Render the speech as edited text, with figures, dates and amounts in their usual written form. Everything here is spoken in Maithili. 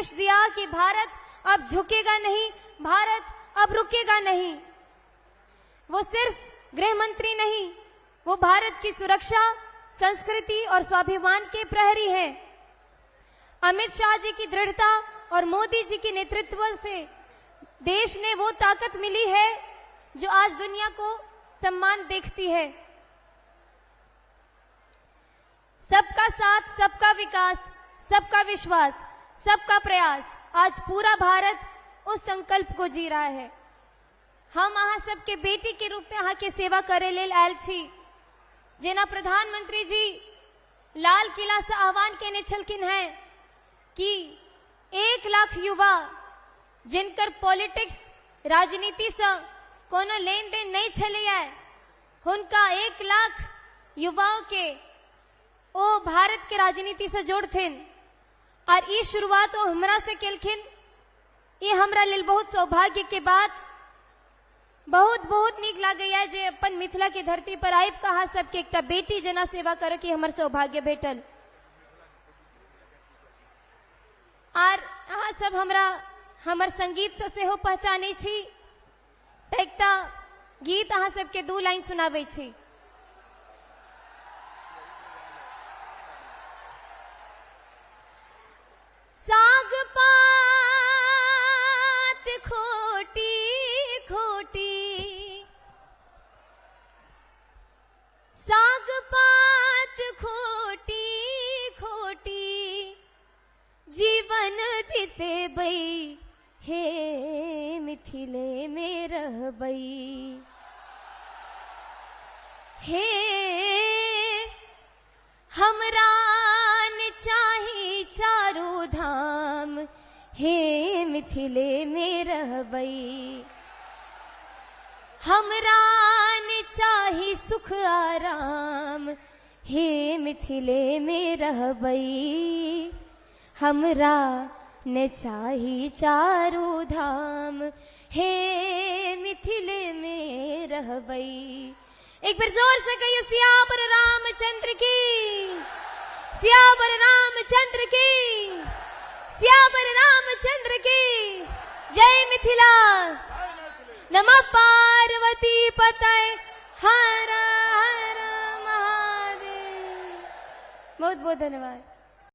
संदेश दिया कि भारत अब झुकेगा नहीं, भारत अब रुकेगा नहीं। वो सिर्फ गृह मंत्री नहीं, वो भारत की सुरक्षा, संस्कृति और स्वाभिमान के प्रहरी हैं। अमित शाह जी की दृढ़ता और मोदी जी के नेतृत्व से देश ने वो ताकत मिली है जो आज दुनिया को सम्मान देखती है। सबका साथ, सबका विकास, सबका विश्वास, सबका प्रयास, आज पूरा भारत उस संकल्प को जी रहा है। हम अहाँ सबके बेटी के रूप में अहाँ के सेवा करे लेल आयल छी। जेना प्रधानमंत्री जी लाल किला से आह्वान केने छलखिन हैं कि 1 लाख युवा जिनकर पॉलिटिक्स राजनीति से कोनो लेन then नहीं छलैया, हुनका 1 लाख युवाओं के ओ भारत के राजनीति से जोड़थिन। और ई शुरुआत वो हमरा से केलखिन, ये हमरा लेल बहुत सौभाग्य के बात। बहुत बहुत नीक लागैया जे अपन मिथिला के धरती पर आबि कऽ अहाँ सबके एकटा बेटी जेना सेवा करे के हमर सौभाग्य भेटल। आर अहाँ सब हमरा हमर संगीत से सेहो पहचानै छी, तऽ एकटा गीत अहाँ सबके 2 लाइन सुनाबै छी। साग पात खोटी खोटी, साग पात खोटी खोटी, जीवन बितेबै हे मिथिले में रहबै। हे हमरा न चाही चारू धाम, हे मिथिले में रहबै। हमरा न चाही सुख आराम, हे मिथिले में रहबै। हमरा न चाही चारू धाम, हे मिथिले में रहबै। एक बार जोर से कहियो सियावर रामचंद्र की, सियावर रामचंद्र की, सियावर रामचंद्र की जय। मिथिला नमः पार्वती पतये, हर हर महादेव। बहुत बहुत धन्यवाद।